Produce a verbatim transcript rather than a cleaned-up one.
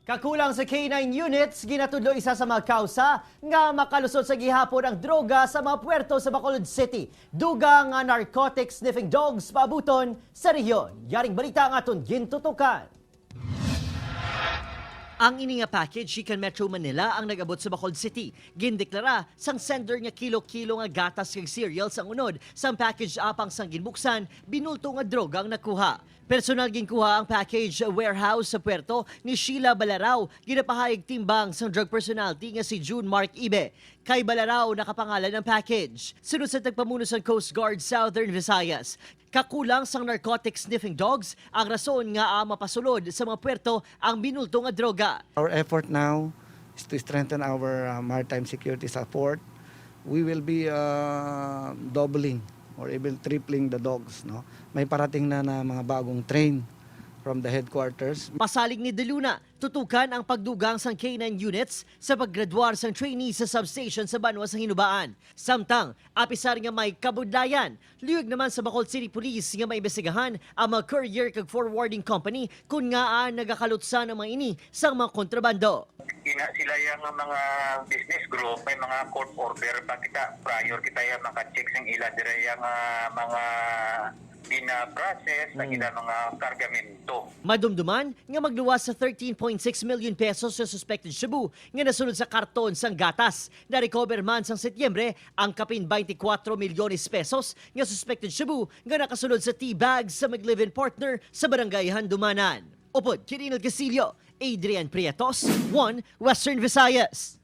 Kakulang sa K nine units, ginatudlo isa sa mga kausa nga makalusot sa gihapon ang droga sa mga puwerto sa Bacolod City. Dugang nga narcotic sniffing dogs paabuton sa rehiyon. Yaring balita ang aton gintutukan. Ang ini nga package gikan Metro Manila ang nag-abot sa Bacolod City. Gindeklara sang sender nga kilo-kilo nga gatas kag cereal sang unod sang package, apang sang ginbuksan, binulto nga droga ang nakuha. Personal ginkuha ang package warehouse sa puerto ni Sheila Balaraw. Ginapahayag timbang sang drug personality nga si June Mark Ibe. Kay Balaraw nakapangalan ang package. Sunod sa tagpamuno sang Coast Guard Southern Visayas, kakulang sang narcotic sniffing dogs ang rason nga, ah, mapasulod sa mga puerto ang binulto nga droga. Our effort now is to strengthen our, uh, maritime security sa port. We will be, uh, doubling or even tripling the dogs, no? May parating na, na mga bagong train from the headquarters. Pasalig ni De Luna, tutukan ang pagdugang sang K nine units sa paggraduar sang trainee sa substation sa banwa sa Hinubaan. Samtang, apisar nga may kabudlayan, luyag naman sa Bacolod City Police nga maimbestigahan ang mga courier kag forwarding company kon ngaa nagakalutsan ang mga ini sang mga kontrabando. Ina sila yang mga business group, may mga court order pa kita, prior kita yang maka-check sang ila dira yang, ah, mga gina-process sa Mm. ila mga kargamento. Madumduman nga magluwas sa thirteen point six million pesos sa suspected shabu nga nasulod sa karton sang gatas. Na-recover man sang Setyembre ang kapin twenty-four milyones pesos nga suspected shabu nga nakasulod sa tea bag sa mag-live-in partner sa Barangay Handumanan. Upod kay Rinald Castillo, Adrian Prietos, One Western Visayas.